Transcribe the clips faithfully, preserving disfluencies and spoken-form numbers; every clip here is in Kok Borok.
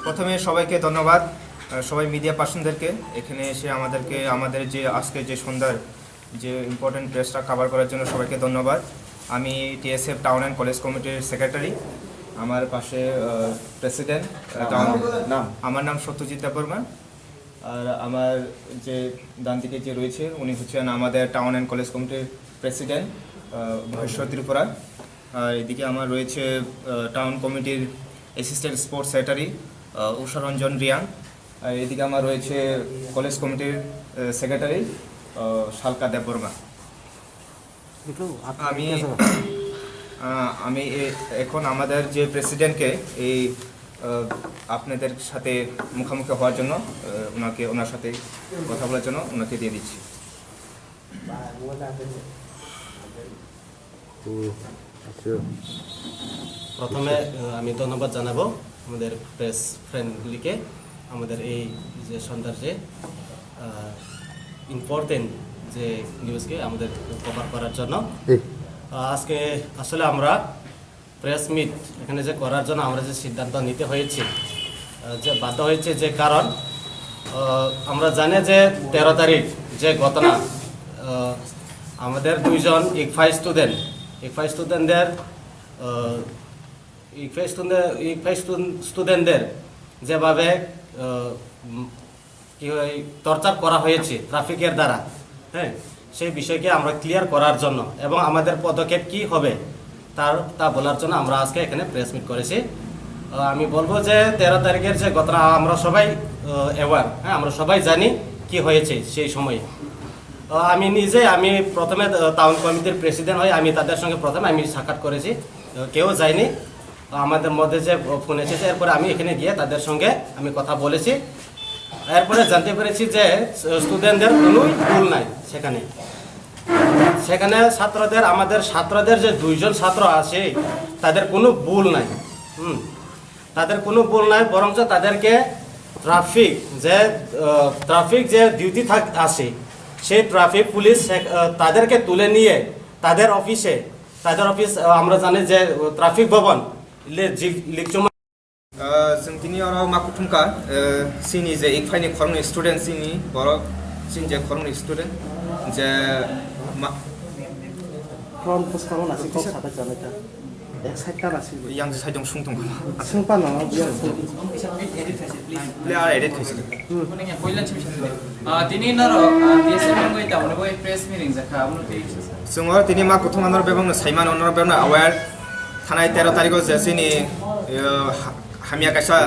প্রথমে সবাইকে ধন্যবাদ, আহ, সবাই মিডিয়া পার্সনদেরকে, এখানে এসে আমাদেরকে, আমাদের যে আজকে যে সন্ধ্যার যে ইম্পর্টেন্ট প্রেসটা কভার করার জন্য সবাইকে ধন্যবাদ। আমি টিএসএফ টাউন অ্যান্ড কলেজ কমিটির সেক্রেটারি, আমার পাশে প্রেসিডেন্ট টাউন। নাম? আমার নাম সত্যজিৎ দেববর্মা। আর আমার যে ডান দিকে যে রয়েছে, উনি হচ্ছেন আমাদের টাউন অ্যান্ড কলেজ কমিটির প্রেসিডেন্ট, মহেশ্বর ত্রিপুরা। আর এদিকে আমার রয়েছে টাউন কমিটির অ্যাসিস্ট্যান্ট স্পোর্টস সেক্রেটারি উষারঞ্জন রিয়াং। আর এদিকে আমার রয়েছে কলেজ কমিটির সেক্রেটারি শালকা দেববর্মা। আমি আহ, আমি এ- এখন আমাদের যে প্রেসিডেন্টকে এই আহ, আপনাদের সাথে মুখোমুখি হওয়ার জন্য, আহ, ওনাকে, ওনার সাথে কথা বলার জন্য ওনাকে দিয়ে দিচ্ছি। হুম, আচ্ছা। প্রথমে আহ, আমি ধন্যবাদ জানাবো আমাদের প্রেস ফ্রেন্ডগুলিকে, আমাদের এই যে সন্ধ্যার যে ইম্পর্টেন্ট যে নিউজকে আমাদের কভার করার জন্য। আহ, আজকে আসলে আমরা প্রেস মিট এখানে যে করার জন্য আমরা যে সিদ্ধান্ত নিতে হয়েছে, আহ, যে বাধ্য হয়েছে, যে কারণ আহ, আমরা জানি যে তেরো তারিখ যে ঘটনা, আহ, আমাদের দুইজন ইকফা স্টুডেন্ট, ইকফা স্টুডেন্টদের ইকফা স্টুডেন্ট ইকফা স্টুডেন্টদের যেভাবে আহ, উম, কি হয়, টর্চার করা হয়েছে ট্রাফিকের দ্বারা, হ্যাঁ, সেই বিষয়কে আমরা ক্লিয়ার করার জন্য এবং আমাদের পদক্ষেপ কি হবে তার তা বলার জন্য আমরা আজকে এখানে প্রেস মিট করেছি। আহ, আমি বলবো যে তেরো তারিখের যে ঘটনা, আমরা সবাই অ্যাওয়ার, হ্যাঁ, আমরা সবাই জানি কি হয়েছে সেই সময়ে। আহ, আমি নিজে, আমি প্রথমে আহ, টাউন কমিটির প্রেসিডেন্ট হই, আমি তাদের সঙ্গে প্রথমে আমি সাক্ষাৎ করেছি। আহ, কেউ যায়নি। আমাদের মধ্যে যে ফোন এসেছে, এরপরে আমি এখানে গিয়ে তাদের সঙ্গে আমি কথা বলেছি। এরপরে জানতে পেরেছি যে স্টুডেন্টদের কোনো ভুল নাই সেখানে। সেখানে ছাত্রদের, আমাদের ছাত্রদের যে দুইজন ছাত্র আছে, তাদের কোনো ভুল নাই। হুম, তাদের কোনো ভুল নাই, বরঞ্চ তাদেরকে ট্রাফিক যে ট্রাফিক যে ডিউটি থাক আছে, সেই ট্রাফিক পুলিশ সে- আহ, তাদেরকে তুলে নিয়ে তাদের অফিসে, তাদের অফিস, আহ, আমরা জানি যে ট্রাফিক ভবন, লে- জি- লিকচুমা। Chwng tini oro ma kuthumkha, chini je ikphaini khoroknwi student, chini borok, chini je khoroknwi student je ma- From bwskango nasi kok sabai chanai kha. Ek side ta nasi. Yang side dong sung tong kha. Sung pa no, yang sung. Ple ar edit khaisi. Ah, tini norok, ah, T S F wngwi tamoni bai press meeting jakha, abono tei. Chwng oro tini ma kuthumma norok bebakno saimano, norok bebakno aware thanai tero tarikho je chini, eh, ha-, hamya kaisa,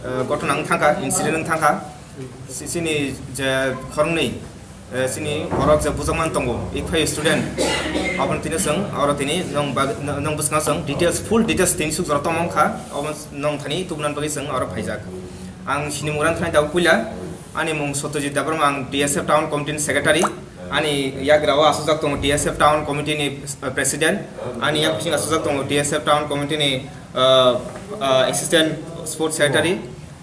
eh, ghotona wng thangkha, incident wng thangkha. Si-, chini je khoroknwi, eh, chini borok je bujokman tongo, ikphai student, aboni tini chwng oro tini nwng bag-, nwng bwskango chwng details, full details tini suk jora tongma wngkha, obo nwng thani tubunani bagwi chwng oro phaijak. Ang sinimung rang thani tabuk puila. Ani mung Satyajit Debbarma, ang T S F Town Committee ni Secretary. Ani yagra o aswkjak tongo T S F Town Committee ni, uh, President. Ani yak bising aswkjak tongo T S F Town Committee ni, uh, uh, Assistant Sports Secretary.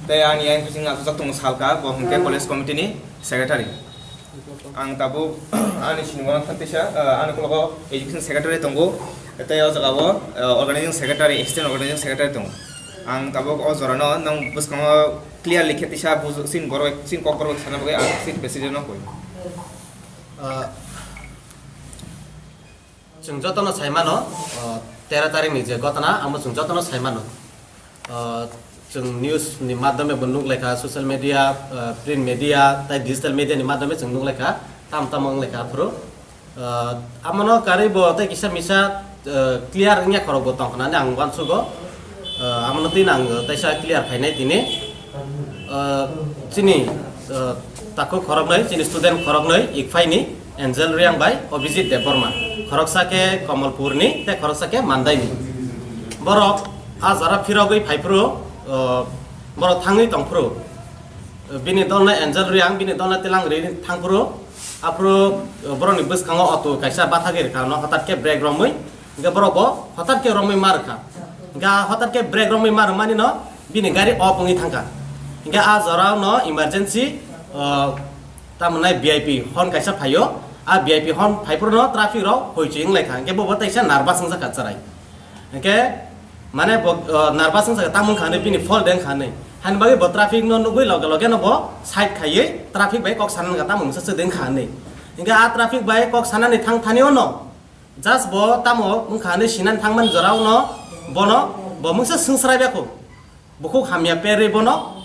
Tei ani yang bising aswkjak tongo Salka, bo hwnkhe College Committee ni Secretary. Ang tabuk ani sinimung thani teisa, uh, ani ulogo Education Secretary tongo. Tei o jaga o, uh, Organizing Secretary, Assistant Organizing Secretary tongo. Ang tabuk o jora no nwng bwskango clearly khe tisa buj-, chini borok, chini kokborok sana bagwi ang chini president no koi. Ah, chwng jotono sai mano, ah, tero tarikni je ghotona, amo chwng jotono sai mano. Ah, chwng news ni madhyome bo nuk lai kha, social media, ah, print media, tai digital media ni madhyome chwng nuk lai kha, tam tamo wng lai kha aphuru. Ah, amono karwi bo tei kisa misa, ah, clear wngya khorok bo tong khnani ang uansugo. Ah, amono twi ang teisa clear khainai tini. Ah, chini, ah, takhuk khoroknwi, chini student khoroknwi, Ikphaini, Angel Reang bai Abhijit Debbarma. Khoroksa khe Kamalpurni, tei khoroksa khe Mandaini. Borok a jora phirogwi phaiphuru, ah, borok thangwi tongphuru. Bini dolno Angel Reang, bini dolno Tilang Ri thangphuru, aphuru borokni bwskango auto kaisa bathagwi rwkha, no hwtat khe brake romwi, hwnkhe borok bo hwtat khe romwi ma rwkha. Hwnkhe a hwtat khe brake romwi ma rwmani no bini gari off wngwi thangkha. Hwnkhe a jorao no emergency, ah, tamoni V I P hon kaisa phaio, a V I P hon phaiphuru no traffic rok hoichoi wnglaikha, hwnkhe bo bo teisa nervous wngjakha chwrai. Hwnkhe mane bo, ah, nervous wngjakha, tamoni khanwi bini fault de wngkha hinwi. Hani bagwi bo traffic no nugwi loge loge no bo side khaiwi traffic bai kok sanani kha tamo mungsa swdeng kha hinwi. Hinkhe a traffic bai kok sanani thang thani ono just bo tamo wngkha hinwi sinani thangmani jora ono bono bo mungsa swngsrai bia kho. Bukhuk hamya perwi bono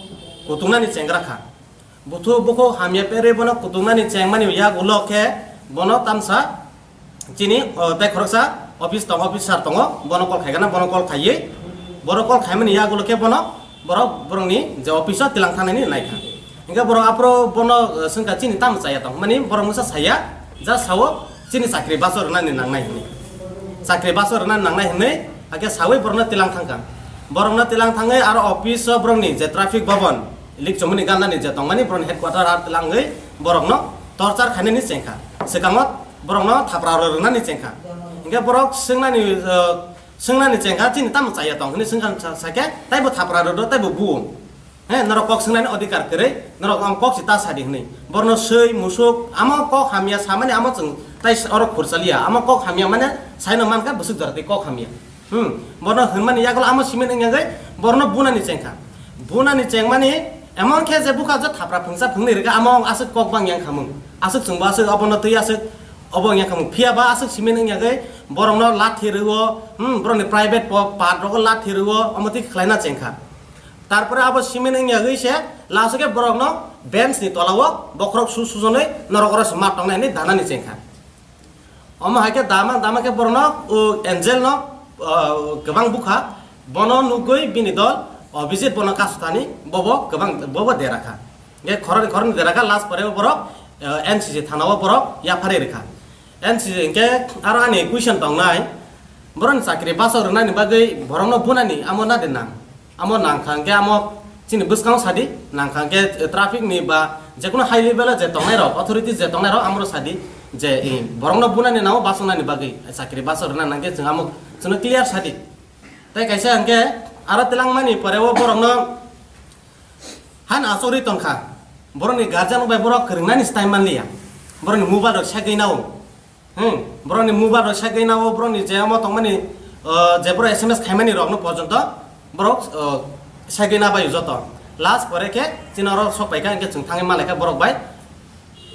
kutungnani chengra kha. Buthu bukhuk hamya perwi bono kutungnani chengmani yagulo khe bono tamsa chini, o, tei khoroksa office tong, officer tongo, bono call khaigana, bono call khaiwi, borok call khaimani yagulo khe bono borok borokni je office o tilang thangnani naikha. Hinkhe borok aphuru bono, o, swngkha chini tamo chaya tong, mani borok mungsa saya, ja sao chini chakri baso rwnani nangnai hinwi. Chakri baso rwnani nangnai hinwi, hakhe sawi borokno tilang thangkha. Borokno tilang thangwi aro office o borokni je traffic bhavan, Likchomani gandani je tongmani borokni headquarter ar tilangwi borokno torture khainani chengkha. Swkango borokno thapra rw rwnani chengkha. Hinkhe borok swngnani, eh, swngnani chengkha, "Chini tamo chaya tong?" hinwi swngkha sa-, sakhe, "Taibo thapra rw do, taibo buo. He, norok kok swngnani odhikar kwrwi, norok ang kok si ta sadi," hinwi. Borokno swi, musuk, amo kok hamya samani amo chwng tai oro khurchaliya. Amo kok hamya mane saino mankha bwswk jora tei kok hamya. Hmm, bono hwnmani yagulo amo simin wngya gwi borno bunani chengkha. Bunani chengmani emon khe je bukha je thapra phungsa phungni rwkha, amo aswk kok bang yang khamung. Aswk chwngbo aswk obono twi aswk obo wngya khamung. Phiya ba aswk simin wngya gwi borokno lathi rwo, hmm, borokni private po-, part rogo lathi rwo, omo twi khlaina chengkha. Tarpore abo simin wngya gwi se last o khe borokno bench ni tola o bokhorok su sujonwi norok oro se ma tongnai hinwi danani chengkha. Omo hai khe dama dama khe borokno, o, Angel no, o, kwbang bukha, bono nugwi bini dol Abhijit bono kasutani, bobo kwbang, bobo dera kha. Ge khoroknwi khoroknwi dera kha, last pore borok, o, N C C thana o borok yapharwi rwkha. N C C hinkhe aro ani question tongnai, borokni chakri basok rwnani bagwi borokno bunani amo na de nang? Amo nangkha hwnkhe amo chini bwskango sadi, nangkha hwnkhe traffic ni ba jekono high level o je tongnai rok, authorities je tongnai rok, amoro sadi je, eh, borokno bunani nangma basongnani bagwi chakri basok rwna nangkhe chwng amo chwngno clear sadi. Tei kaisa hwnkhe aro twlangmani pore o borokno han achugwi tongkha, borokni guardian bai borok kwrwngnani style manliya, borokni mobile rok segwi nao. Hmm, borokni mobile rok segwi nao, borokni je omo tongmani, uh, je borok S M S khaimani rokno porjonto borok, uh, segwi na bai joto. Last pore khe chini oro sok paikha, hinkhe chwng thangwi malaikha borok bai,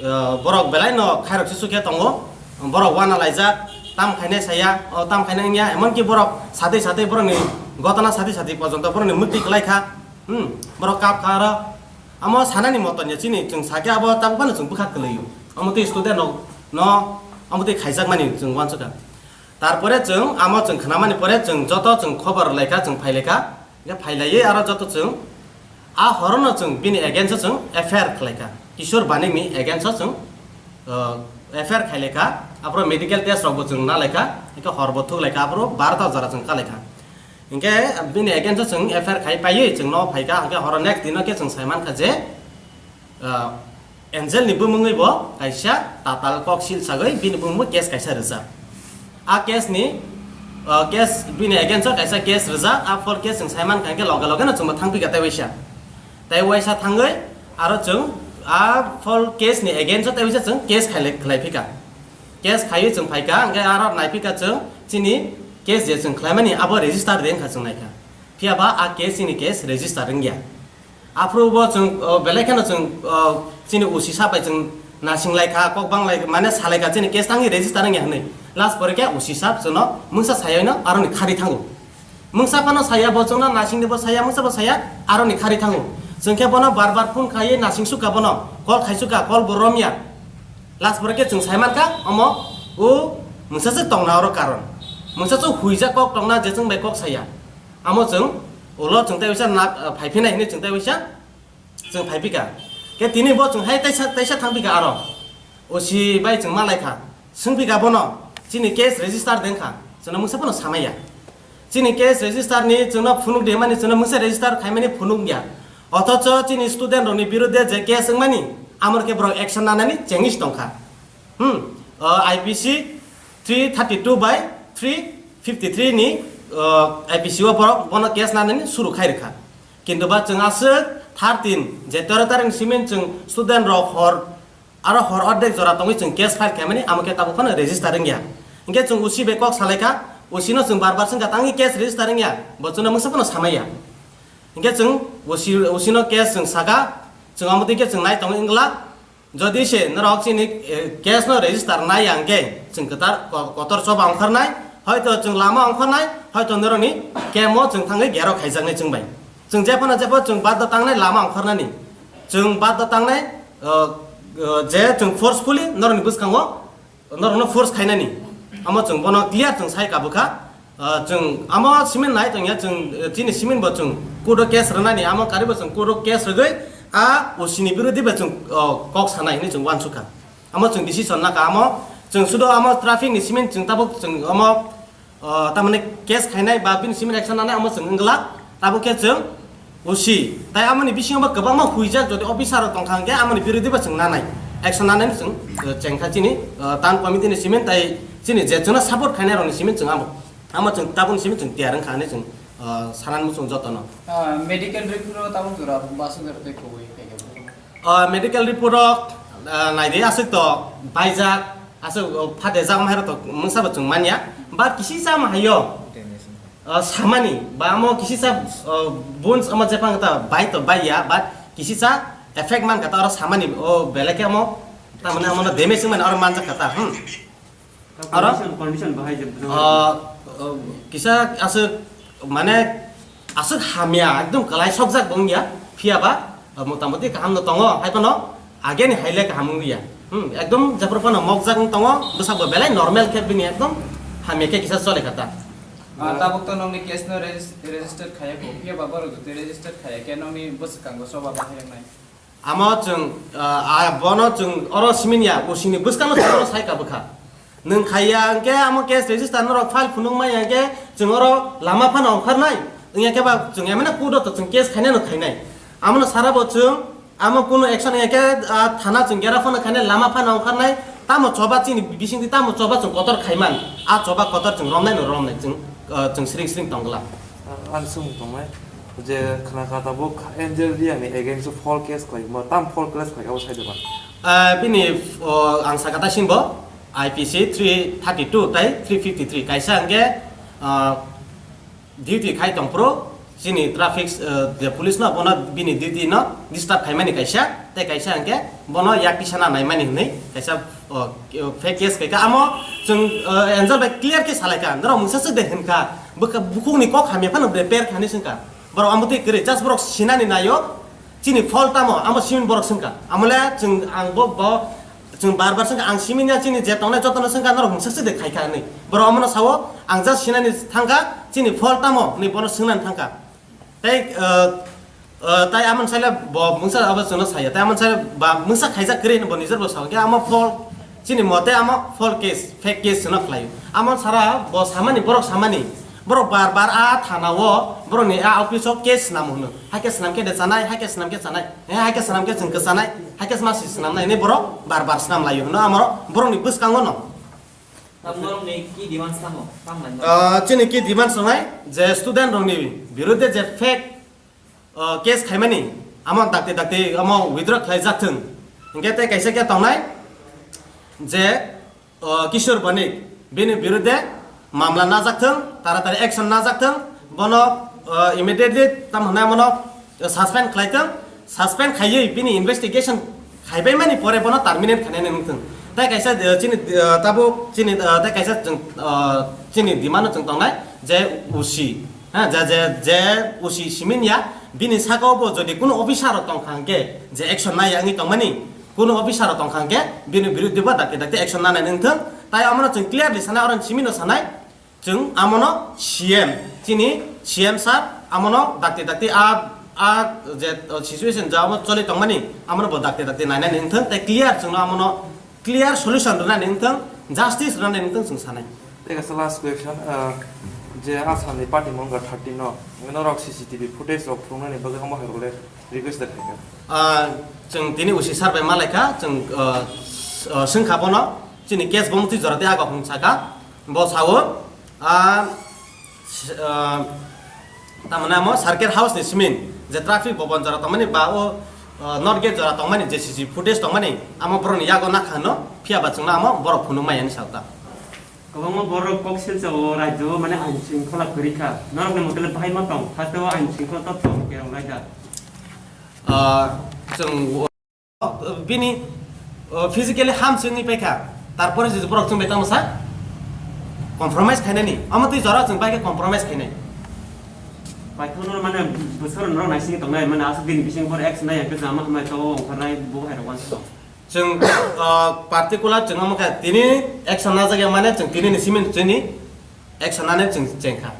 uh, borok belai no khairok se sukhe tongo, borok wana laijak, tam khainai saya, o tam khainai wngya, emonki borok satwi satwi borokni gotona satwi satwi porjonto borokni mwktwi kwlai kha. Hmm, borok kap kha aro. Amo sanani moton ya chini chwng sakhe abo tabuk phano chwng bwkha kwlwi o. Amo twi student rok no amo twi khaijakmani chwng uansukha. Tarpore chwng amo chwng khnamani pore chwng joto chwng khobor laikha, chwng phailaikha. Hwnkhe phailaiwi aro joto chwng a horono chwng bini against o chwng F I R khlaikha. Kishore Banikni against o chwng, uh, F I R khailaikha. Aphuru medical test rokbo chwng nalaikha. Hwnkhe horbo thuklaikha, aphuru barota jora chwng kalaikha. Hinkhe bini against o chwng F I R khai paiwi chwng no phaikha, hinkhe horo next dino khe chwng sai mankha je, ah, Angel ni bumungwi bo kaisa tatal kok sil sagwi bini bumungbo case kaisa rijak. A case ni, ah, case bini against o kaisa case rijak, a full case chwng sai mankha, hinkhe loge loge no chwngbo thangpikha tei waisa. Tei waisa thangwi aro chwng a full case ni against o tei waisa chwng case khailai, khlaiphikha. Case khaiwi chwng phaikha, hinkhe aro naiphikha chwng chini case je chwng khlaimani abo register de wngkha chwng naikha. Phiya ba a case chini case register wngya. Aphuru bo chwng, o, belai kheno chwng, o, chini O C sir bai chwng nasing laikha, kok bang lai, mane salaikha chini case tangwi register wngya hinwi. Last pore khe O C sir chwngno mungsa sayaino aroni khari thango. Mungsa phano saya, bo chwngno nasingni bo saya, mungsa bo saya, aroni khari thango. Chwng khe bono bar bar phone khaiwi nasing sukha bono, call khai sukha, call bo romya. Last pore khe chwng sai mankha, omo o mungsa se tongna oro karon. Mungsa se huijak kok tongna je chwng bai kok saya. Amo chwng ulo chwng tei waisa nak, ah, phaiphinai hinwi chwng tei waisa chwng phaipikha. Khe tini bo chwng hai taisa, taisa thangpikha aro. O C bai chwng malaikha. Swngpikha bono, chini case register dengkha. Chwngno mungsa phano samaya. Chini case register ni chwngno phunuk de mani chwngno mungsa register khaimani phunuk ya. Othocho chini student rokni birudde je case wngmani, amor khe borok action nanani chengis tongkha. Hmm, o, I P C three thirty two by three fifty three ni, o, I P C o borok bono case nanani suru khai rwkha. Kintu ba chwng aswk thirteen je tero tarikh ni simi chwng student rok hor aro hor ordek jora tongwi chwng case file khaimani, amo khe tabuk phano register wngya. Hinkhe chwng O C bai kok salaikha, O C no chwng bar bar swngkha, tangwi case register wngya, bo chwngno mungsa phano samaya. Hinkhe chwng usi, usino case chwng saka, chwng omo twi khe chwng nai tongo wngla. Jodi se norok chini, eh, case no register nai ya hwnkhe chwng kwtar ko-, kotor choba ongkhornai, hoito chwng lama ongkhornai, hoito norokni camp o chwng thangwi gero khaijaknai chwng bai. Chwng jephano jepho chwng baddo tangnai lama ongkhornani. Chwng baddo tangnai, uh, uh, je chwng forcefully norokni bwskango norokno force khainani. Amo chwng bono clear chwng sai kabukha. Uh, chwng amo simin nai tongya chwng, uh, chini simin bo chwng court o case rwnani, amo karibo chwng court o case rwgwi a usini birodhi bai chwng, uh, kok sanai hinwi chwng uansukha. Amo chwng decision naka amo chwng sudo amo traffic ni simin chwng tabuk chwng amo, uh, tamani case khainai ba bini simin action nanai amo chwng wngla tabuk khe chwng usi. Tai amoni bisingo ba kwbangma huijak jodi officer rok tongkha hwnkhe amoni birodhi ba chwng nanai action nanai chwng, uh, chengkha chini, uh, town committee ni simin tai chini je chwngno support khainai rokni simin chwng amo. Amo chwng tabukni simi chwng tiyar wngkha hinwi chwng, ah, sanani muchung jotono. Ah, medical report o tabuk jora, bwswk jora tei kubui phaikha. Ah, medical report o, ah, naidi aswk to baijak, aswk, oh, phatejak wngmai rok to mungsa bo chwng manya. But kisisa ma hayo, ah, samani, ba amo kisisa, ah, bones amo jephang ta bai to baiya, but kisisa effect mankha ta oro samani, oh, belai khe amo, tamani amo no damage wngmani oro manjak kha ta, hmm. Oro? Condition, condition bahai je bwswk. Ah, ah, kisa aswk, mane, aswk hamya, ekdom kwlai sokjak bo wngya, phiya ba, ah, motamoti kaham no tongo, hai phano ageni haile kaham wngya. Hmm, ekdom jephru phano mokjak wng tongo, bwsakbo belai normal khe bini ekdom hamya khe kisa chole kha ta. Ah, tabuk to nokni case no regis-, register khaya kho, phiya ba borok jotoi register khaya khe nokni bwswkango choba bahai wngnai. Amo chwng, ah, ah, bono chwng oro simin ya, usini bwskango chwng oro sai ka bwkha. Nwng khaiya hwnkhe amo case register norok file phunuk maya hwnkhe chwng oro lama phano ongkharnai. Wngya khe ba chwng emene court o to chwng case khainai no khainai. Amono sara bo chwng amo kunu action wngya khe, ah, thana chwng gera phano khainai, lama phano ongkharnai. Tamo choba chini bisingtwi tamo choba chwng kotor khaiman. A choba kotor chwng romnai no romnai chwng, ah, chwng sring sring tong glak. Ang swngmung tongnai je khna kha tabuk Angel Reang ni against o false case khlai, mo tam false case khlai abo sai doban. Ah, bini, o, ang saka ta simbo I P C three thirty two tai three fifty three kaisa hwnkhe, ah, duty khai tongphuru chini traffic, ah, je police no bono bini duty no disturb khaimani kaisa tei kaisa hwnkhe bono yak tisana naimani hwnwi kaisa, o, fake case khaikha. Amo chwng, ah, Angel bai clear khe salaikha, norok mungsa swk de hwnkha, bwkha-, bukhukni kok hamya phano bre per thani swngkha. Borok amo twi kwrwi, just borok sinani naio, chini fault tamo, amo simin borok swngkha. Amole chwng ang bo, bo, chwng bar bar swngkha, ang simin ya chini je tongnai jotono swngkha, norok mungsa swk de khaikha hinwi. Borok amono sao, ang just sinani thangkha, chini fault tamo hinwi bono swngnani thangkha. Tei, uh, uh, tai amon saile bo mungsa abo chwngno saya, tai amon saile ba mungsa khaijak kwrwi hinwi bo nijor bo sao, khe amo fault, chini mote amo false case, fake case chwngno khlaio. Amo sara bo samani, borok samani, borok bar bar a thana o, borokni a office o case swnam hwno. Haikhe swnam khe de chanai, haikhe swnam khe chanai, he haikhe swnam khe chwng kwchanai, haikhe masi swnamnai hinwi borok bar bar swnam laio hwno amoro borokni bwskango no. Tam norokni ki demands tamo? Tam nai norok? Ah, chini ki demands wngnai je student rokni birudhe je fake o, case khaimani, amo dakti dakti amo withdraw khlai jak thung. Hinkhe tei kaisa khe tongnai je, o, Kishore Banik, bini birudhe mamla najak thung, taratari action najak thung, bono, o, immediately tam hwnai bono suspend khlai thung, suspend khaiwi bini investigation khaibai mani pore bono terminate khainani wng thung. Tei kaisa, o, chini, o, tabuk chini, o, tei kaisa chwng, o, chini demand no chwng tongnai je usi. Ha, je, je, je usi simin ya, bini saka o bo jodi kuno officer rok tong kha hwnkhe, je action nai ya wngwi tongmani, kuno officer rok tong kha hwnkhe, bini biruddhe bo dakti dakti action nanai wng thung. Tai omono chwng clearly sanai, oro simi no sanai, chwng amono C M, chini C M sir, amono dakti dakti a, a je, o, situation ja omo choli tongmani, amono bo dakti dakti nainai wng thung, tai clear chwngno amono clear solution rwnani wng thung, justice rwnani wng thung chwng sanai. Tei kaisa last question, ah, je Assam ni party mungga thirteen no, norok C C T V footage rok phunuknani bagwi omo hai rokle request de khaikha. Ah, chwng tini usi sir bai malaikha, chwng, ah, s-, ah, swngkha bono, chini case bo mutwi jora tei aga hwn saka, bo sao, ah, s-, ah, tamani amo circuit house ni simin, je traffic bobon jora tongmani ba o, ah, north gate jora tongmani, je C C T V footage tongmani, amo borokni yago nakha hwno, phiya ba chwngno amo borok phunuk maya ni sao ta. Kwbangma borok kok silsa o rajyo o mane ain shringkhola kwrwi kha. Norokni motole bahai ma tong, hasteo ain shringkhola totro kerong lai da. Ah, chwng bini, uh, physically ham se wngwi paikha, tarpore se borok chwng bai tamo sa compromise khainani, omo twi jora chwng bai khe compromise khainai. Paithakno mane bwswk rok naisingwi tongnai, mane aswk bini bising pore action nai, hwnkhe jama hambai to ongkhornai bo hai rok uansuk tong. Chwng, uh, particular chwng omo khe tini action najak ya, mane chwng tini ni simi chini action nani chwng chengkha.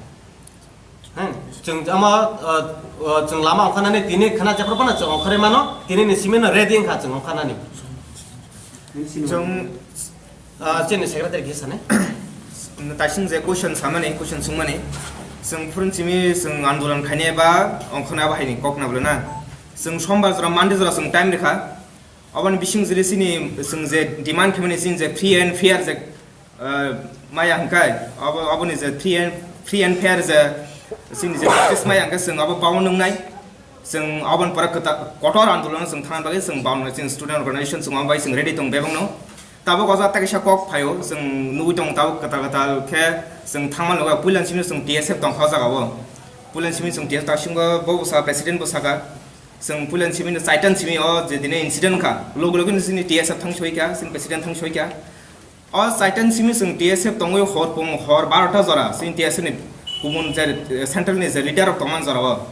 Heh, chwng ama, uh, uh, chwng lama ongkha nani tini khna jephru phano chwng ongkhorwi mano, tini ni simi no ready wngkha chwng ongkha nani. Chwng, uh, chini secretary khe sanai. Taising je question samani, question sungmani. Chwng phurun simi chwng andolon khainai ba ongkhornai ba haini kok na bwlana. Chwng sombar jora, Monday jora chwng time rikha. Oboni bising jili chini chwng je demand khaimani chini je free and fair je, ah, maya hwnkhe, obo, oboni je free and, free and fair je chini je justice maya hwnkhe chwng obo bound wngnai. Chwng oboni pore kwta-, kotor andolon chwng thangna bagwi chwng bound wngnai, chwng student organization chwng omo bai chwng ready tong bebakno. Tabuk o jaga kaisa kok phaio, chwng nugwi tongo tabuk kwtal kwtal khe chwng thangma nugwi puilan simi chwng T S F tongkha o jaga o. Puilan simi chwng T S F taksingo bo bwsa president bwsakha. Chwng puilan simi no chaitan simi o je dine incident kha, logi logi no chini T S F thang soi kha, chini president thang soi kha. O chaitan simi chwng T S F tongwi hor pung hor barota jora chini T S F ni kubun je, eh, central ni je leader rok tongmani jora o.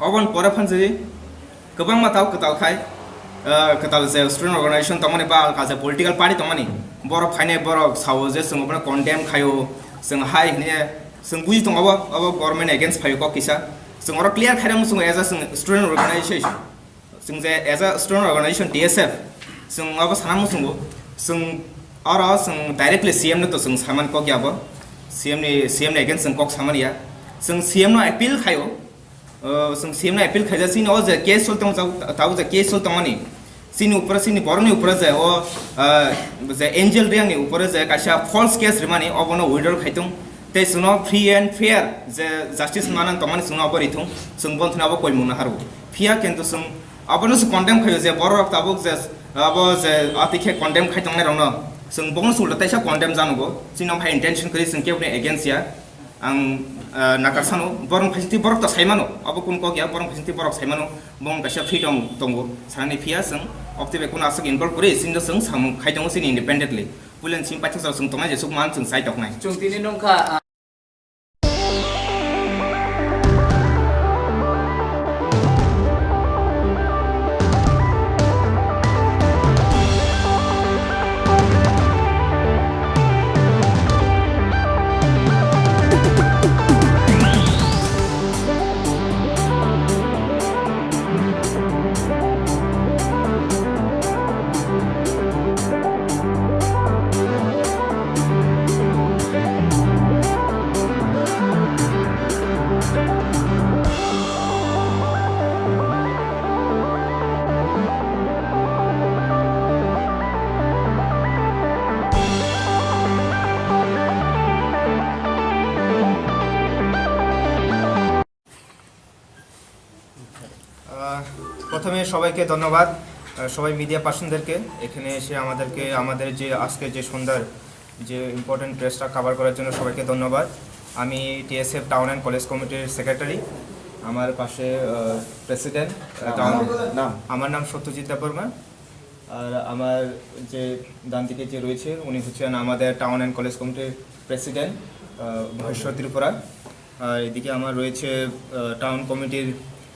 Oboni pore phan je kwbangma tao kwtal khai, eh, kwtal je student organization tongmani ba alka je political party tongmani borok phainai borok sao je chwng obono condemn khaio, chwng hai hwnwi chwng buji tongo obo, obo government against phaio kok kisa. Chwng oro clear khairang muchungo as a chwng student organization. Chwng je as a student organization T S F, chwng abo sana muchungo, chwng oro chwng directly C M no to chwng samani kok ya bo, C M ni, C M ni against chwng kok samani ya. Chwng C M no appeal khaio, uh, chwng C M no appeal khaija chini o je case chol tong, tabo je case chol tongmani, chini upore, chini borokni upore je o, uh, je Angel Reang ni upore je kaisa false case rimani, obono withdraw khaitong. Tei chwngno free and fair je justice manang tongmani chwngno abo rithung, chwng bonthono abo koimungno harw. Phiya kintu chwng abono se condemn khaio je borok tabuk je abo je ati khe condemn khai tongnai rokno chwng bono se ulta taisa condemn janugo, chini omo hai intention kwrwi chwng keboni against ya. Ang, ah, nakarsano borok phaisingtwi borok to saimano, abo kun kok ya, borok phaisingtwi borok saimano, bong kaisa freedom tongo sanani. Phiya chwng oktwi bai kuno aswk involve kwrwi chwngno chwng samung khai tongo chini independently. Puilan simi paithak jora chwng tongnai jesuk man chwng chai toknai. Chwng tini nungkha, ah, আহ, প্রথমে সবাইকে ধন্যবাদ, আহ, সবাই মিডিয়া পার্সনদেরকে এখানে এসে আমাদেরকে, আমাদের যে আজকে যে সন্ধ্যার যে ইম্পর্টেন্ট প্রেসটা কভার করার জন্য সবাইকে ধন্যবাদ। আমি টিএসএফ টাউন অ্যান্ড কলেজ কমিটির সেক্রেটারি। আমার পাশে, আহ, প্রেসিডেন্ট, আহ, নাম, টাউন। নাম? আমার নাম সত্যজিৎ দেববর্মা। আর আমার যে ডান দিকে যে রয়েছে, উনি হচ্ছেন আমাদের টাউন অ্যান্ড কলেজ কমিটির প্রেসিডেন্ট, আহ, মহেশ্বর ত্রিপুরা। আর এদিকে আমার রয়েছে, আহ, টাউন কমিটির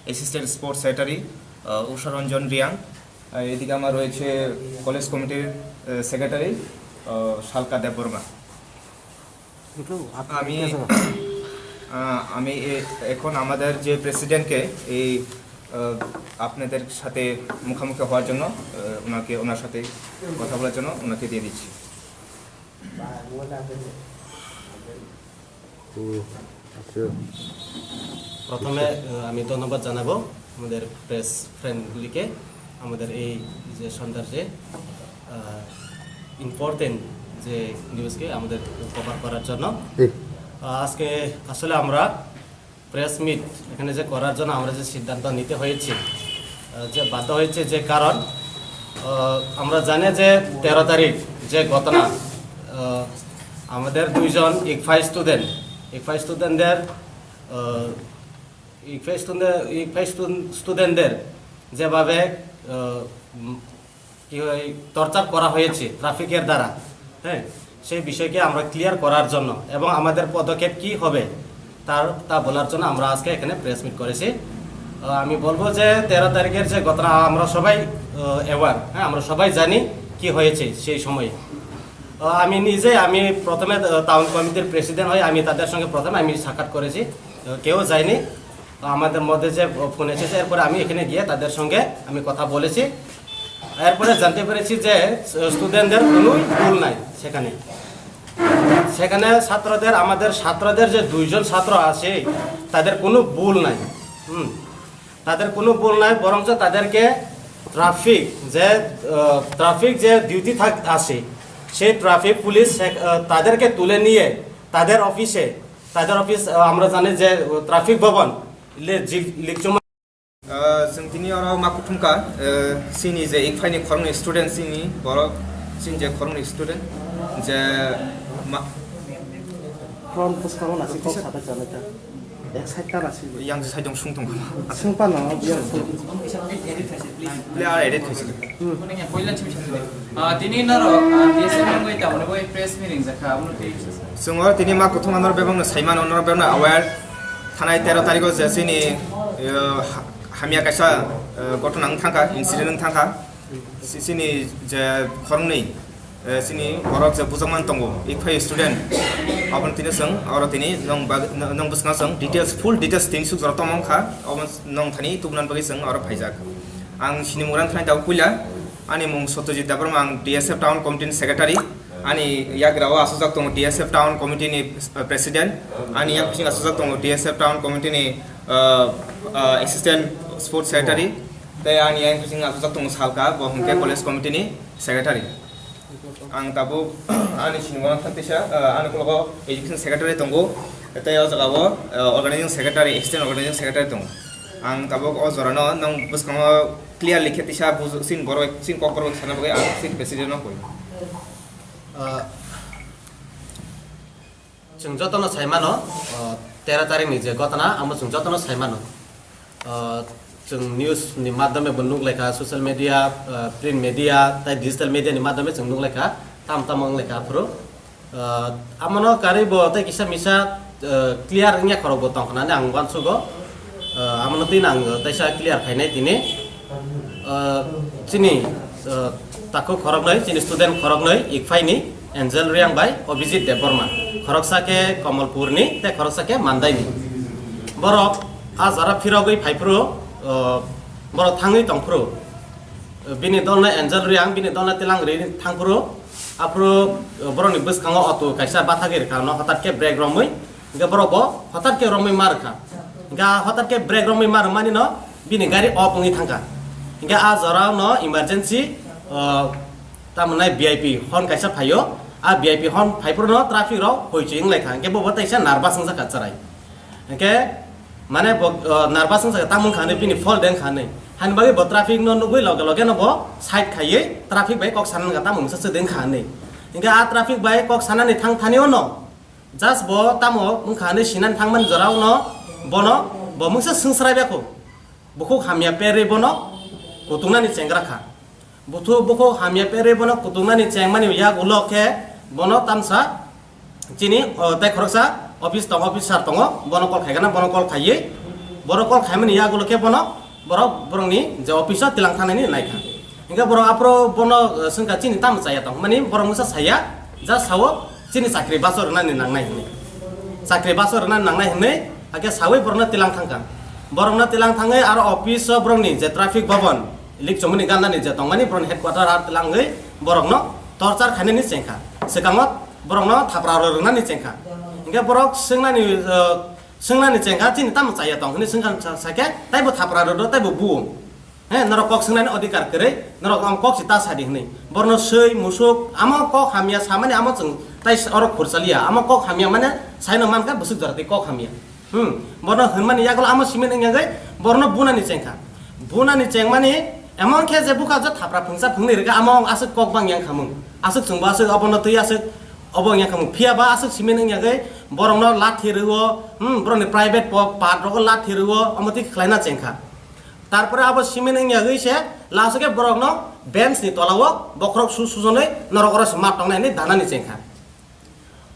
অ্যাসিস্ট্যান্ট স্পোর্টস সেক্রেটারি, আহ, উষারঞ্জন রিয়াং। আর এদিকে আমার রয়েছে কলেজ কমিটির, আহ, সেক্রেটারি, আহ, শালকা দেববর্মা। আমি, আহ, আমি এ-, এখন আমাদের যে প্রেসিডেন্টকে এই, আহ, আপনাদের সাথে মুখোমুখি হওয়ার জন্য, আহ, ওনাকে, ওনার সাথে কথা বলার জন্য ওনাকে দিয়ে দিচ্ছি। হুম, আচ্ছা। প্রথমে, আহ, আমি ধন্যবাদ জানাবো আমাদের প্রেস ফ্রেন্ডগুলিকে, আমাদের এই যে সন্ধ্যার যে, আহ, ইম্পর্টেন্ট যে নিউজকে আমাদের কভার করার জন্য। জি। আহ, আজকে আসলে আমরা প্রেস মিট এখানে যে করার জন্য আমরা যে সিদ্ধান্ত নিতে হয়েছে, আহ, যে বাধ্য হয়েছে, যে কারণ, আহ, আমরা জানি যে তেরো তারিখ যে ঘটনা, আহ, আমাদের দুইজন ইকফাই স্টুডেন্ট, ইকফাই স্টুডেন্টদের, আহ, ইকফাই স্টুডেন্ট, ইকফাই স্টুডেন্টদের যেভাবে, আহ, উম, কি হয়, টর্চার করা হয়েছে ট্রাফিকের দ্বারা, হ্যাঁ, সেই বিষয়কে আমরা ক্লিয়ার করার জন্য এবং আমাদের পদক্ষেপ কি হবে তার, তা বলার জন্য আমরা আজকে এখানে প্রেস মিট করেছি। আহ, আমি বলবো যে তেরো তারিখের যে ঘটনা, আমরা সবাই অ্যাওয়ার, হ্যাঁ, আমরা সবাই জানি কি হয়েছে সেই সময়। আহ, আমি নিজে, আমি প্রথমে, আহ, টাউন কমিটির প্রেসিডেন্ট হয়ে আমি তাদের সঙ্গে প্রথমে আমি সাক্ষাৎ করেছি। আহ, কেউ যায়নি। তো আমাদের মধ্যে যে ফোন এসেছে, এরপরে আমি এখানে গিয়ে তাদের সঙ্গে আমি কথা বলেছি। এরপরে জানতে পেরেছি যে স্টুডেন্টদের কোনো ভুল নাই সেখানে। সেখানে ছাত্রদের, আমাদের ছাত্রদের যে দুইজন ছাত্র আছে, তাদের কোনো ভুল নাই। হুম, তাদের কোনো ভুল নাই, বরঞ্চ তাদেরকে ট্রাফিক যে, আহ, ট্রাফিক যে ডিউটি থাক আছে, সেই ট্রাফিক পুলিশ সে-, আহ, তাদেরকে তুলে নিয়ে তাদের অফিসে, তাদের অফিস, আহ, আমরা জানি যে, আহ, ট্রাফিক ভবন, লে-, জি-, লিকচুমা। Ah, chwng tini oro ma kuthumkha, ah, chini je Ikphaini khoroknwi student, chini borok, chini je khoroknwi student, je ma- Front bwskango nasi kok sabai chanai ta. Ek side ta nasi. Yang side dong sung tong. Sung pa no, yang sung. Player edit khaisi. Hmm. Ah, tini norok, ah, D S M wngwi tamoni bai press meeting jakha, abono twi. Chwng oro tini ma kuthumma norok bebakno saimano, norok bebakno aware. Thanai tero tarikh o je chini, eh, ha-, hamya kaisa, eh, ghotona wng thangkha, incident wng thangkha. Si-, chini je khoroknwi, eh, chini borok je bujokman tongo, Ikphai student, abono tini chwng oro tini nwng bag-, nwng bwskango chwng details, full details tini suk jora tongma wngkha, obo nwng thani tubunani bagwi chwng oro phaijak. Ang sini mung rang thani tabuk puila, ani mung Satyajit Debbarma, ang D S F Town Committee ni Secretary, ani yagra o aswkjak tongo D S F Town Committee ni, eh, President, ani yang bising aswkjak tongo D S F Town Committee ni, eh, eh, Assistant Sports Secretary, tei ani yang bising aswkjak tongo Salka, bo hwnkhe College Committee ni Secretary. Ang tabuk ani sini uanw thang tisa, eh, ani ukulok o Education Secretary tongo, tei o jaga o, eh, Organizing Secretary, Assistant Organizing Secretary tongo. Ang tabuk o jora no nwng bwskango clearly khe tisa buj-, chini borok, chini kokborok sana bagwi ang chini President no koi. Ah, chwng jotono sai mano, ah, tero tarikh ni je ghotona, amo chwng jotono sai mano. Ah, chwng news ni madhyome bo nuk laikha, social media, ah, print media, tei digital media ni madhyome chwng nuk laikha, tam tamo wng laikha aphuru. Ah, amono karwi bo tei kisa misa, ah, clear wngya khorok bo tong khnani ang uansugo. Ah, amono twi ang teisa clear khainai tini. Ah, chini, ah, takhuk khoroknwi, chini student khoroknwi, Ikphaini Angel Reang bai Abhijit Debbarma. Khoroksa khe Kamalpurni, tei khoroksa khe Mandaini. Borok a jora phirogwi phaiphuru, ah, borok thangwi tongphuru. Bini dolno Angel Reang, bini dolno Tilang Ri thangphuru, aphuru borokni bwskango auto kaisa bathagwi rwkha, no hotat khe brake romwi, hwnkhe borok bo hotat khe romwi ma rwkha. Hwnkhe a hotat khe brake romwi ma rwmani no bini gari off wngwi thangkha. Hwnkhe a jorao no emergency, o, tamo nai V I P hon kaisa phaio, a V I P hon phaiphuru no traffic rok hoichwi wnglaikha, hwnkhe bo bo teisa nervous wngjakha chwrai. Hwnkhe, mane, bo, o, nervous wngsa tamo wngkha hinwi bini fault de wngkha hinwi. Hani bagwi bo traffic no nugwi loge loge no bo side khaiwi traffic bai kok sana wngkha, tamo mungsa swdwi wngkha hinwi. Hwnkhe a traffic bai kok sanani thang thani o no just bo tamo wngkha hinwi sinani thangmani jora o no bono bo mungsa swngsrai bia kho. Bukhuk hamya perwi bono kutungnani chengra kha. Buthu bukhuk hamya perwi bono kutungnani chengmani yak ulo khe bono tamsa chini, o, tei khoroksa office tong, officer tongo, bono call khaikha na, bono call khaiwi, borok call khaimani yak ulo khe bono borok borokni je office o tilang thangnani naikha. Hingkhe borok aphuru bono, o, swngkha chini tamo chaya tong, mani borok mungsa saya, ja sao chini chakri baso rwnani nangnai hinwi. Chakri baso rwnani nangnai hinwi, hakhe sawi borokno tilang thangkha. Borokno tilang thangwi aro office o borokni je traffic bhavan, Likchomani gandani je tongmani borokni headquarter ar tlangwi borokno torchar khainani chengkha. Swkango borokno thapra rw rwnani chengkha. Hingkhe borok swngnani, eh, swngnani chengkha, "Chini tamo chaya tong?" hwnwi swngkha sa-, sakhe, "Taibo thapra rw do, taibo buo. He, norok kok swngnani odhikar kwrwi, norok ang kok si ta sadi," hwnwi. Borokno swi, musuk, amo kok hamya samani amo chwng tai oro khurchaliya. Amo kok hamya mane saino mankha bwswk jora tei kok hamya. Hmm, bono hwnmani yagulo amo simi wngya gwi borno bunani chengkha. Bunani chengmani emon khe je bukha je thapra phungsa phungni rwkha, amo aswk kok bang yang khamung. Aswk chwngbo aswk obono twi aswk Obo wngya khamung. Phiya ba aswk simin wngya gwi borokno lathi rwo, hmm, borokni private po-, part rogo lathi rwo, omo twi khlaina chengkha. Tarpore abo simin wngya gwi se last o khe borokno bench ni tola o bokhorok su sujonwi norok oro se ma tongnai hinwi danani chengkha.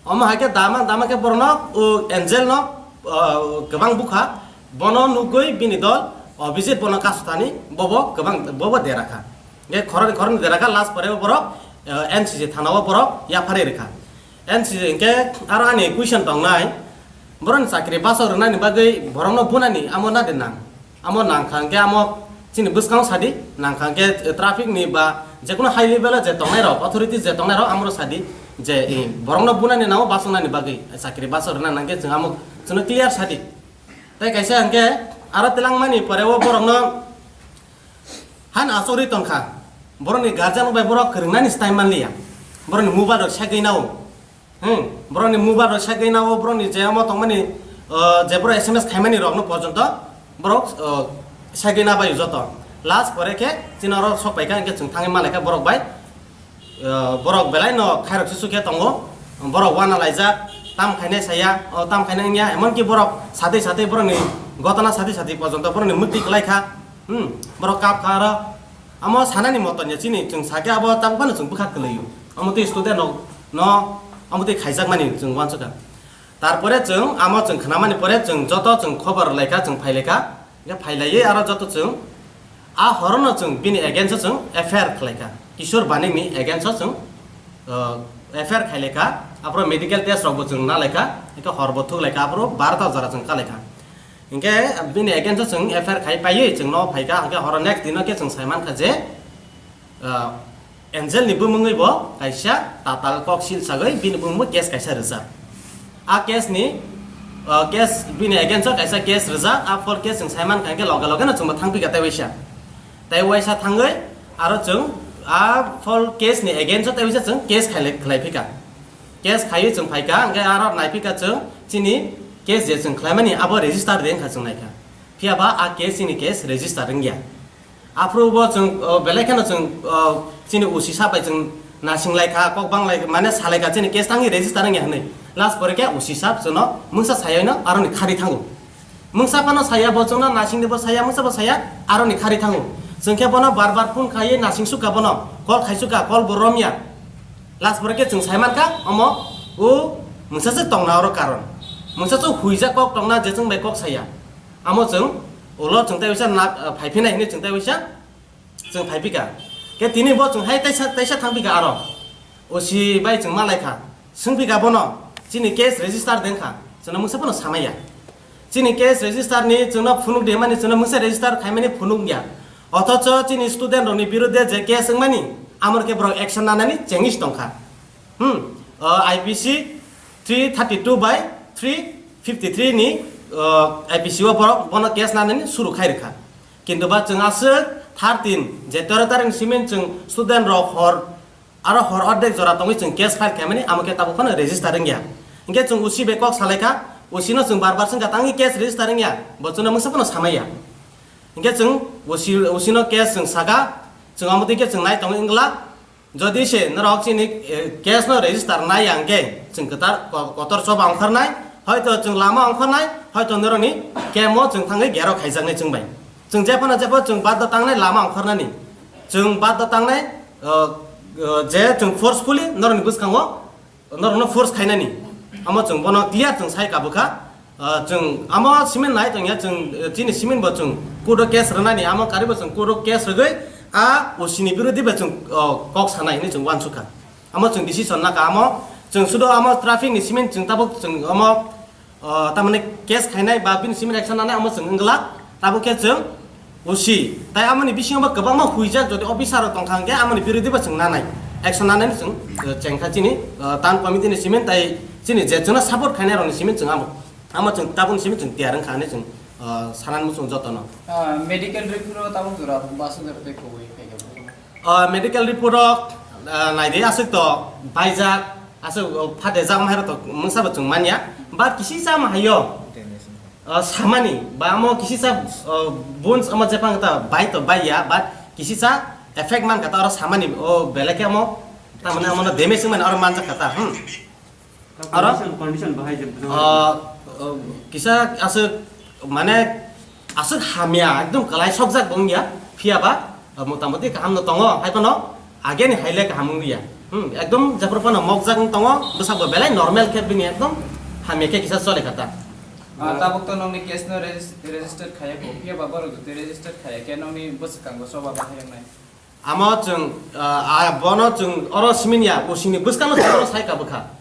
Omo hai khe dama dama khe borokno, o, Angel no, o, kwbang bukha, bono nugwi bini dol Abhijit bono kasu thani, bobo kwbang, bobo dera kha. Ge khoroknwi khoroknwi dera kha, last pore o borok, o, N C C thana o borok yapharwi rwkha. N C C hinkhe aro ani question tongnai, borokni chakri basok rwnani bagwi borokno bunani amo na de nang? Amo nangkha hwnkhe amo chini bwskango sadi, nangkha hwnkhe traffic ni ba jekono high level o je tongnai rok, authority je tongnai rok, amoro sadi je, eh, borokno bunani nango basongnani bagwi chakri basok rwna nangkhe chwng amo chwngno clear sadi. Tei kaisa hwnkhe aro telangmani pore o borokno han achorwi tongkha, borokni guardian bai borok kwrwngnani style manliya, borokni mobile rok segwi nao. Hmm, borokni mobile rok segwi nao, borokni je omo tongmani, uh, je borok S M S khaimani rokno porjonto borok, uh, segwi na bai joto. Last pore khe chini oro sok paikha, hwnkhe chwng thangwi malaikha borok bai, uh, borok belai no khairok susu khe tongo, borok wana laijak, tam khainai saya, o tam khainai wngya, emonki borok satwi satwi borokni gotona satwi satwi porjonto borokni mwktwi kwlai kha, hmm, borok kap kha aro. Amo sanani moton ya chini chwng sakhe abo tabuk phano chwng bwkha kwlwi o. Omo twi student rok no omo twi khaijakmani chwng uansukha. Tarpore chwng amo chwng khnamani pore chwng joto chwng khobor laikha, chwng phailaikha. Hwnkhe phailaiwi aro joto chwng a horono chwng bini against o chwng F I R khlaikha. Kishore Banik ni against o chwng, uh, F I R khailaikha. Aphuru medical test rokbo chwng nalaikha. Hwnkhe horbo thuklaikha. Aphuru barota jora chwng kalaikha. Hwnkhe bini against o chwng F I R khai paiwi chwng no phaikha, hwnkhe horo next dino khe chwng saimankha je, ah, Angel ni bumungwi bo kaisa tatal kok sil sagwi bini bumungbo case kaisa rijak. A case ni, ah, case bini against o kaisa case rijak, a full case chwng saimankha hwnkhe loge loge no chwngbo thangphikha tei waisa. Tei waisa thangwi aro chwng a full case ni against o tei waisa chwng case khailai, khlaiphikha. Case khaiwi chwng phaikha, hwnkhe aro naiphikha chwng chini case je chwng khlaimani abo register de wngkha chwng naikha. Phiya ba a case chini case register wngya. Aphuru bo chwng, o, belai kheno chwng, o, chini O C sir bai chwng nasing laikha, kok bang lai, mane salaikha chini case tangwi register wngya hwnwi. Last pore khe O C sir chwngno mungsa sayaino aroni khari thango. Mungsa phano saya, bo chwngno nasingni bo saya, mungsa bo saya, aroni khari thango. Chwng khe bono bar bar phone khaiwi nasing sukha bono, call khai sukha, call bo romya. Last pore khe chwng sai mankha, omo o mungsa se tongna oro karon. Mungsa se huijak kok tongna je chwng bai kok saya. Amo chwng ulo chwng tei waisa nak, ah, phai phinai hinwi chwng tei waisa chwng phai phika. Khe tini bo chwng hai taisa, taisa thang phika aro. O C bai chwng malai kha. Swng phika bono, chini case register de wngkha. Chwngno mungsa phano samaya. Chini case register ni chwngno phunuk de mani chwngno mungsa register khai mani phunuk ya. Othocho chini student rokni birudhe je case wngmani, amor khe borok action nanani chengis tongkha. Hmm, o, I P C three thirty-two by three fifty-three ni, o, I P C o borok bono case nanani suru khai rwkha. Kintu ba chwng aswk thirteen je tero tarikh ni simi chwng student rok hor, aro hor ordek jora tongwi chwng case file khaimani, amo khe tabuk phano register wngya. Hinkhe chwng O C bai kok salaikha, O C no chwng bar bar swngkha, tangwi case register wngya, bo chwngno mungsa phano samaya. Hinkhe chwng O C, O C no case chwng saka, chwng amo twi khe chwng nai tongwi wngla. Jodi se norok chini, eh, case no register nai ya hwnkhe chwng kwtal ko-, kotor choba ongkhornai, hoito chwng lama ongkhornai, hoito norokni camp o chwng thangwi gero khaijaknai chwng bai. Chwng jephano jepho chwng baddo tangnai lama ongkhornani. Chwng baddo tangnai, eh, eh, je chwng forcefully norokni bwskango norokno force khainani. Amo chwng bono clear chwng sai kabukha. Ah, chwng amo simin nai tongya, chwng, eh, chini simin bo chwng court o case rwnani, amo karibo chwng court o case rwgwi a O C ni birodi bai chwng, oh, kok sanai hinwi chwng uansukha. Amo chwng decision naka, amo chwng sudo amo traffic ni simin chwng tabuk chwng amo, oh, tamani case khainai ba bini simin action nanai amo chwng wngla, tabuk khe chwng O C, tai amoni bisingo bo kwbangma huijak, jodi officer rok tongkha hwnkhe amoni birodi bo chwng nanai, action nanai chwng, eh, chengkha chini, eh, town committee ni simin tai chini je chwngno support khainai rokni simin chwng amo, amo chwng tabukni simin chwng tiyar wngkha hinwi chwng, eh, sanani muchung jotono. Ah, medical report o tabuk jora bus jora tei kwbui khaikha. Ah, medical report o, ah, naidi aswk to baijak, aswk, oh, phatejak wngmai rok to mungsa bo chwng manya, but kisi chama haio. Ah, samani, ba amo kisisa, ah, bones amo jephang ta bai to bai ya, but kisisa effect man kata oro samani, o belai khe amo, tamani amo no damage wngmani oro manjak kata, hmm. Aro? Condition, condition bahai je bujao. Ah, ah, kisa aswk, mane, aswk hamya, ekdom kwlai sokjak bo wngya, phiya ba, ah, motamoti kaham no tongo, hai phano ageni hai le kaham wngya. Hmm, ekdom jephru phano mokjak wng tongo, bwsakbo belai normal khe bini ekdom hamya khe kisa chole kha ta. Ah, tabuk to nokni case no regis-, register khaya kho, phiya ba borok jotoi register khaya khe nokni bwswkango choba bahai wngnai. Amo chwng, ah, ah, bono chwng oro simi ya, usini bwskango chwng oro sai ka bwkha.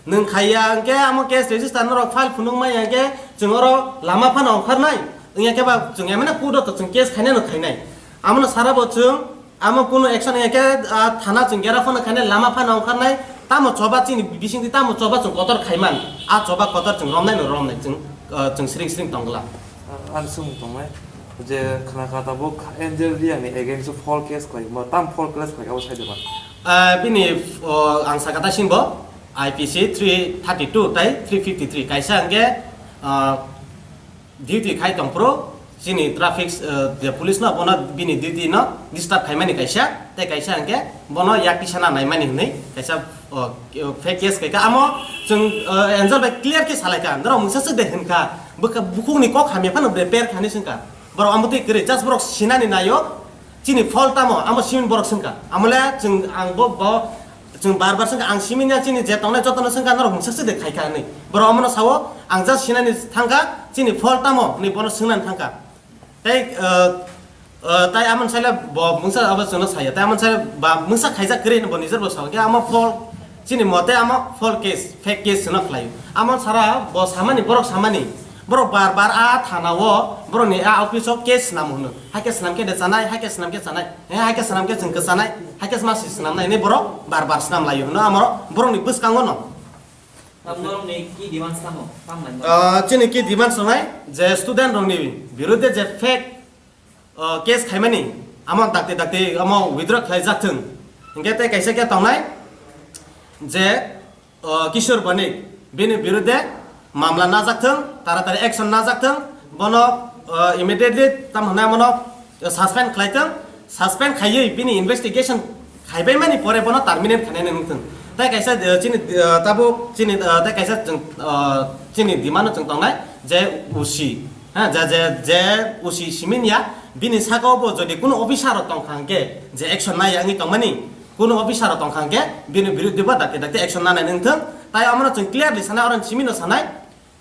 Nwng khaiya hwnkhe amo case register norok file phunuk maya hwnkhe chwng oro lama phano ongkharnai. Wngya khe ba chwng emane court o to chwng case khainai no khainai. Amono sara bo chwng amo kunu action wngya khe, ah, thana chwng gera phano khainai, lama phano ongkharnai. Tamo choba chini bisingtwi tamo choba chwng kotor khaiman. A choba kotor chwng romnai no romnai chwng, ah, chwng sring sring tongla. Ang swngmung tongnai je khna kha tabuk Angel Reang ni against o false case khlai, mo tam false case khlai abo sai de ba? Ah, bini, oh, ang saka ta simbo I P C three thirty-two tai three fifty-three kaisa hwnkhe, ah, duty khai tongphuru chini traffic, ah, je police no bono bini duty no disturb khaimani kaisa tei kaisa hwnkhe bono yak tisana naimani hwnwi kaisa, oh, fake case khaikha. Amo chwng, ah, Angel bai clear khe salaikha, norok mungsa swk de hwnkha. Bwkha-, bukhukni kok hamya phano bre per khani swngkha. Borok amo twi kwrwi, just borok sinani naio, chini fault tamo, amo simin borok swngkha. Amole chwng ang bo, bo, chwng bar bar swngkha, ang simin ya chini je tongnai jotono swngkha, norok mungsa swk de khaikha hinwi. Borok amono sao, ang just sinani thangkha, chini fault tamo hinwi bono swngnani thangkha. Tei, uh, uh, tai amon saile bo mungsa abo chwngno saya, tai amon saile ba mungsa khaijak kwrwi hinwi bo nijor bo sao, khe amo fault Chini mote amo false case, fake case no khlai. Amo sara bo samani, borok samani. Borok bar bar a thana o, borok ni a office o case swnam hwno. Hai khe swnam khe de chanai, hai khe swnam khe chanai. He hai khe swnam khe chwng kwchanai, hai khe ma si swnam nai hinwi borok bar bar swnam lai hwno amo borok ni bwskango no. Tam norok ni ki demand samo? Tam nai mo? Ah, chini ki demand sonai je student rok ni birudhe je fake o, case khaimani, amo dakti dakti amo withdraw khlaijak thung. Hinkhe tei kaisa khe tongnai je, o, Kishore Banik, bini birudhe mamla najak thung, taratari action najak thung, bono, o, immediately tam hwnai bono suspend khlai thung, suspend khaiwi bini investigation khaibaimani pore bono terminate khainani wngthung. Tai kaisa, eh, chini, eh, tabuk chini, eh, tai kaisa chwng, eh, chini demand-o chwng tongnai je U C, ha, je, je, je U C simin ya, bini saka-o bo jodi kunu officer rok tongkha hwnkhe je action naiya wngwi tongmani, kunu officer rok tongkha hwnkhe bini biruddhe bo dakti dakti action nanai wngthung. Tai omono chwng clearly sanai, oro simin-o sanai,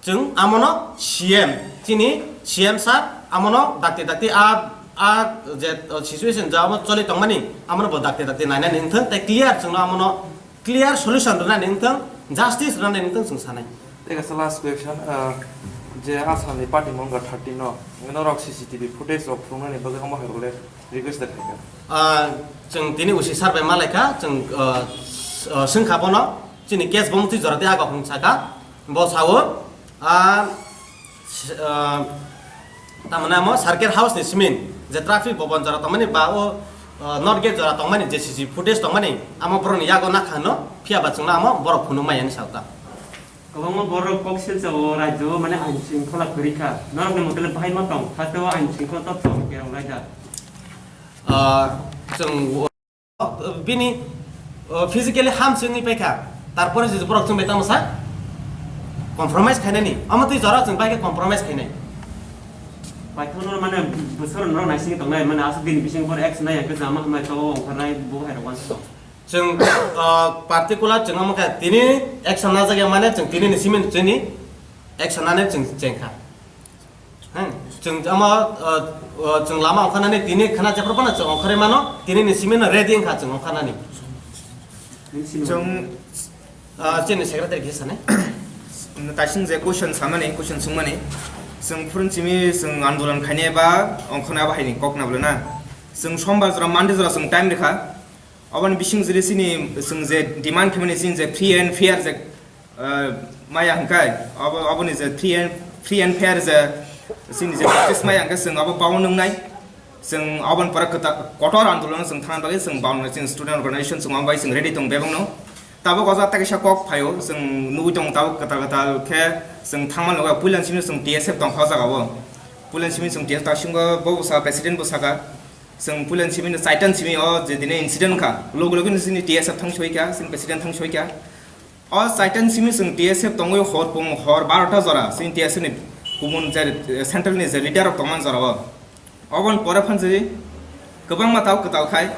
Chwng amono C M, chini C M sir, amono dakti dakti a, a je, o, situation je amo choli tongmani, amono bo dakti dakti nainani wngthung, tei clear chwngno amono clear solution rwnani wngthung, justice rwnani wngthung chwng sanai. Tei kaisa last question, ah, je Assam ni party monga thirteen no, norok C C T V footage rok phunuknani bagwi omo hai rok le request da khaikha. Ah, chwng tini U C sir bai malaikha, chwng, ah, s-, ah, swngkha bono, chini case bo mungtwi jora tei aga hwn saka. Bo sao, ah, s-, ah, tamani amo circuit house ni simin je traffic bobon jora tongmani ba o, ah, north gate jora tongmani je C C footage tongmani amo borokni yago nakha hwno, phiya ba chwngno amo borok phunuk maya hinwi sao ta. Kwbangma borok kok silsa o rajyo o mane ain shringkhola kwrwi kha, norokni motole bahai ma tong, haste o ain shringkhola totro kerong lai da. Ah, chwng Bini, o, physically ham se wngwi paikha, tarpore se borok chwng bai tamo sa compromise khainani, omo twi jora chwng bai khe compromise khainai. Paithago mane bwswk rok naisingwi tongnai, mane aswk bini bising bor action nai hwnkhe jama hamai to ongkharnai bo hai rok uansuk. Chwng, o, particular chwng omo khe tini action najak ya mane chwng tini ni simi chini action nani chwng chengkha. Heng, chwng omo, o, o, chwng lama ongkhanani tini khana jephru phano chwng ongkhorwi mano, tini ni simi no ready wngkha chwng ongkhanani. Chwng, o, chini secretary khe sanai. Kaising je question samani, question swngmani, chwng phurun simi chwng andolon khainai ba ongkhornai abo haini kok na bwlana. Chwng sombar jora, Monday jora chwng time rikha. Oboni bising jili chini chwng je demand khaimani chini je free and fair je, eh, maya hwnkhe, obo, oboni je free and, free and fair je chini je justice maya hwnkhe chwng obo bao nwngnai. Chwng oboni pore kwta-, kotor andolon chwng thangna bagwi chwng bao nwngnai, chwng student organization chwng omo bai chwng ready tong bebakno. Tabuk o jaga kaisa kok phaio, chwng nugwi tongo tabuk kwtal kwtal khe chwng thangma nugwi puilan simi chwng T S F tongkha o jaga o. Puilan simi chwng T S F taksingo bo bwsa president bwsakha. Chwng puilan simi no chaitan simi o je dine incident wngkha, logi logi no chini T S F thang soikha, chini president thang soikha. O saitan simi chwng T S F tongwi hor pung hor barota jora chwng T S F ni kubun je, eh, central ni je leader rok tongmani jora o. Oboni pore phansi kwbangma tao kwtal khai,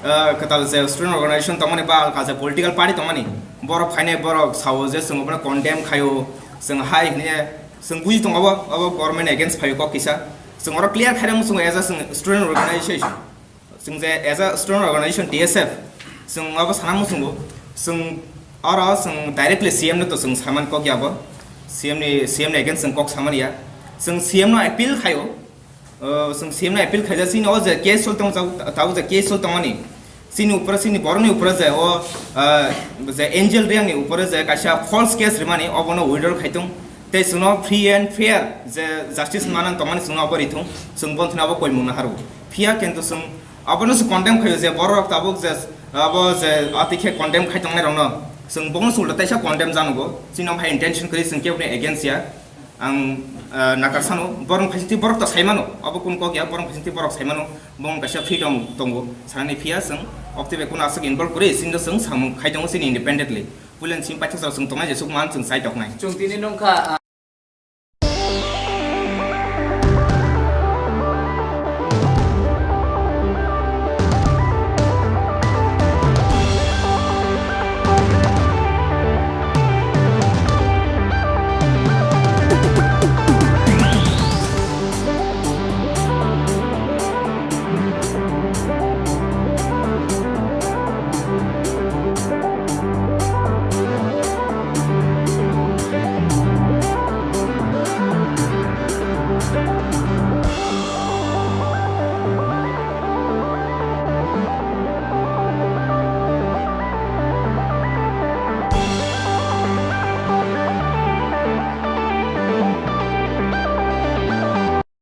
eh, kwtal je student organization tongmani ba kaje political party tongmani borok phainai borok sao je chwng obono condemn khaio, chwng hai hwnwi chwng buji tongo obo, obo government against phaio kok kisa. Chwng oro clear khairang chwng as a chwng student organization. Chwng je as a student organization T S F, chwng abo sana muchungo, chwng oro chwng directly C M no to chwng saman kok ya bo, C M ni, C M ni against chwng kok saman ya. Chwng C M no appeal khaio, uh, chwng C M no appeal khaija chini o je case chol tong tabo je case chol tongmani, chini upore chini borokni upore je o, uh, je Angel Reang ni upore je kaisa false case rimani obono withdraw khaitong. Tei chwngno free and fair je justice manang tongmani chwngno obo rithung, chwng bonthino obo koimung naharw. Phiya kintu chwng abono se condemn khaio je borok tabuk je abo je ati khe condemn khai tongnai rokno chwng bongno se ulta taisa condemn janugo. Chini omo hai intention kwrwi chwng keboni against ya. Ang, ah, nakar sano borok phaisingtwi borok to saimano, abo kun kok ya, borok phaisingtwi borok saimano, bong kaisa freedom tongo sanani phiya chwng okti bai kun aswk involve kwrwi chini chwng samung khai tongo chini independently. Pulen simi paithak chwng tongnai jesuk man chwng chai toknai. Chwng tini nungkha, ah,